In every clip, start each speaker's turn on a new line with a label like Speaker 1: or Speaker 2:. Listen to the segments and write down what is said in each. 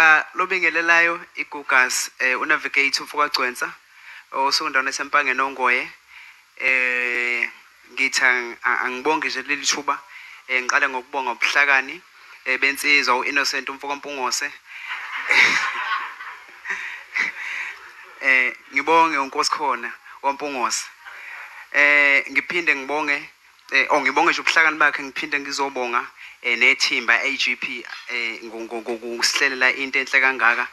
Speaker 1: Cha, lobingelelayo iGugas, unavigate umfoka Gcwensa osundaweni esempangeni ongoye. Ngithi angibonge nje leli thuba. Ngiqale ngokubonga ubuhlakani bensizwa uInnocent umfoka Mpungose. Ngibonge uNkosikhona waMpungose. Ngiphinde ngibonge ngibonge nje ubuhlakani bakhe, ngiphinde ngizobonga nethimba AGP ngokusihlelela into enhle kangaka.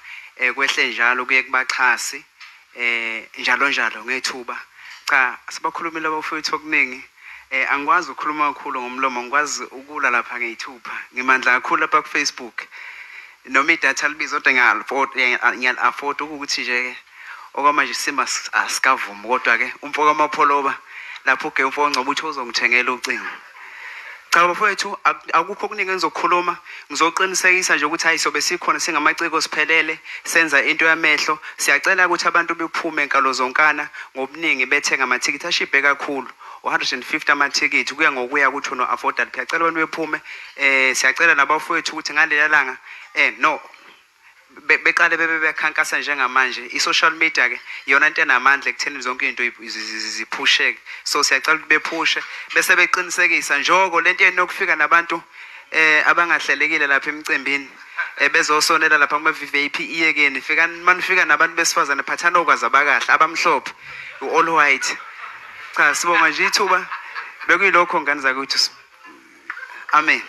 Speaker 1: Kwehle njalo kuye kubaxhasi njalo njalo ngethuba. Cha, sibakhulumile abafowethu okuningi. Angikwazi ukukhuluma kakhulu ngomlomo, ngikwazi ukula lapha ngeyithupha. Ngimandla kakhulu lapha ku Facebook. Noma idatha libiza kodwa ngiyal-afford ukuthi nje okwamanje isimo asikavumi, kodwa ke umfoka Mapholoba lapho uge umfoka Ngcobo uthi uzongithengela ucingo. Cha bafowethu, akukho okuningi engizokukhuluma, ngizoqinisekisa nje ukuthi hayi sobe sikhona singamaciko siphelele, senza into yamehlo. Siyacela ukuthi abantu bephume enkalo zonkana ngobuningi bethenga amathikithi ashibhe kakhulu, 150 amathikithi, kuya ngokuya ukuthi uno afford. Siyacela abantu bephume. Siyacela nabafowethu ukuthi ngalela langa no beqale bebe bekhankasa njengamanje. I-social media ke iyona into enamandla ekutheni zonke izinto ziphusheke, so siyacela ukuthi bephushe bese beqinisekisa njoko lento yenu yokufika nabantu abangahlelekile lapha emcimbini, bezosonela lapha kuma VVIP iyekeni. Fikani manifika nabantu besifazane, phathani okwazi abakahle abamhlophe, all white. Cha, sibonga nje ithuba, bekuyilokho ngane zakwethu. Amen.